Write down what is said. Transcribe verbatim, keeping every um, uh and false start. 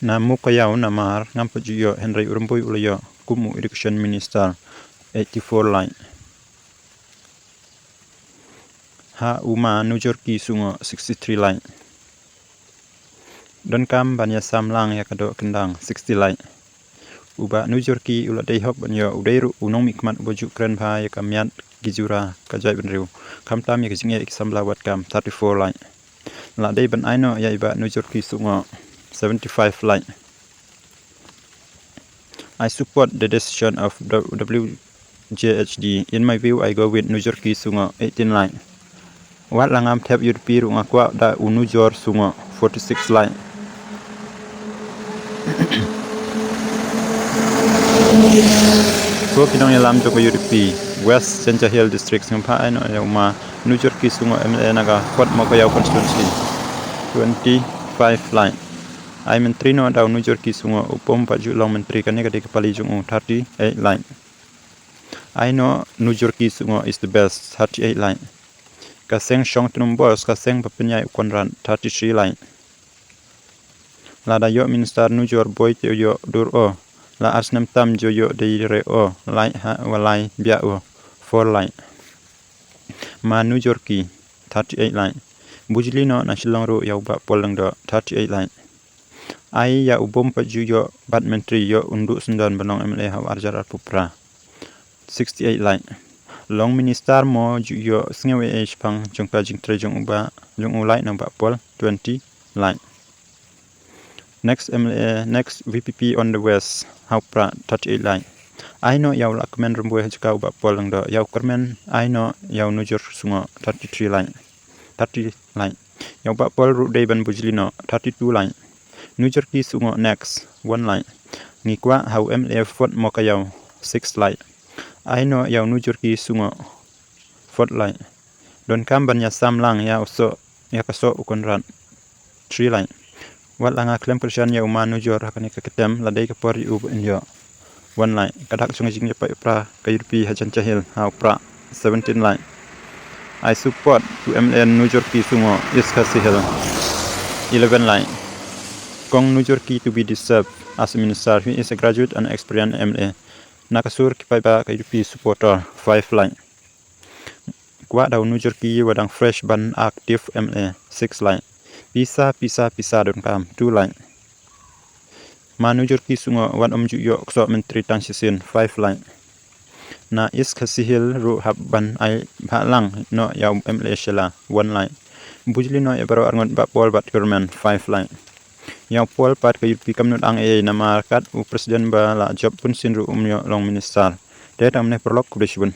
Na Mowkaiaw namar ngam pat ju ïoh, hynrei u Rymbui u la ïoh kum u education minister, eighty-four lait. Ha u ma Nujorki Sungoh, sixty-three lait. Donkam ban ïasam lang ïa ka doh kyndang, sixty lait. U Bah Nujorki u la dei hok ban ïoh, u dei ruh u nongmihkhmat uba ju kren bha ïa ka miat ki jura ka jaitbynriew, khamtam ïa ka jingeh ki samla wad kam, thirty-four lait. La dei ban ai noh ïa i Bah Nujorki Sungoh, seventy-five lait. I support the decision of the W J H D. In my view, I go with Nujorki Sungoh, eighteen lait. Wat la ngam thep U D P ruh nga kwah da u Nujor Sungoh, forty-six lait. Ko ki nongïalam jong ka U D P, West Jaintia Hills District, sngewbha ai noh ïa u ma Nujorki Sungoh, M L A na ka Fort Mowkaiaw constituency, twenty-five lait. Ai myntri noh da u Nujorki Sungoh, u pom pat ju long myntri, kane ka dei ka pali jong u, thirty-eight lait. Ai noh Nujorki Sungoh is the best, thirty-eight lait. Ka seng shong Tnum Bos, ka seng ba pynïaid u Conrad, thirty-three lait. Lada ïoh minister Nujor boi te u ïoh dur o. La ar snem tam jo ïoh dei re o, lait ha wa lai biah o, four lait. Ma Nujorki, thirty-eight lait. Bujli noh na Shillong ruh ïa u Bah Paul Lyngdoh, thirty-eight lait. Ai ïa u bym pat ju ïoh bad myntri, ïoh u Nduh Syndon ban long M L A ha u arhajar arphew phra, sixty-eight lait. Long minister mo ju ïoh sngew ei ei shaphang jong ka jingtrei jong u Bah, jong u lait na u Bah Paul, twenty lait. Next M L A, next V P P on the West, ha u Prah, thirty-eight lait. Ai noh ïa u Lahkmen Rymbui ha jaka u Bah Paul Lyngdoh, ïa u Kyrmen ai noh ïa u Nujor Sungoh, thirty-three lait. Thirty lait. Ïa u Bah Paul ruh dei ban bujli noh, thirty-two lait. Nujorki Sungoh next, one lait. Ngi kwah ha u M L A Fort Mowkaiaw, six lait. Ai noh ïa u Nujorki Sungoh, four lait. Donkam ban ïasam lang ïa u soh, ïa ka soh u Conrad, three lait. Wat la nga khlem kyrshan ïa u ma Nujor ha kane ka kyntem, la dei ka por ïa u ban ïoh, one lait. Ka dak jong ka jingïapait ïapra ka U D P ha Jaintia Hills, ha u Prah, seventeen lait. I support to M L A Nujorki Sungoh, East Khasi Hills, eleven lait. Kong Nujorki to be deserved as a minister, he is a graduate and experienced M L A. Na ka sur ki paidbah ka U D P supporter, five lait. Kwah da u Nujorki wa dang fresh ban active M L A, six lait. Pisa, pisa, pisa donkam, two lait. Ma Nujorki Sungoh wat ym ju ïoh ksoh myntri tang shisien, five lait. Na East Khasi Hills ruh hap ban ai bha lang noh ïa u M L A Sheila, one lait. Bujli noh ïa baroh arngut Bah Paul bad Kyrmen, five lait. Ïa u Paul pat ka U D P kam nud ang ei ei namar kat u president ba la jop bunsien ruh um ïoh long minister. Te tang mynne paralok, khublei shibun.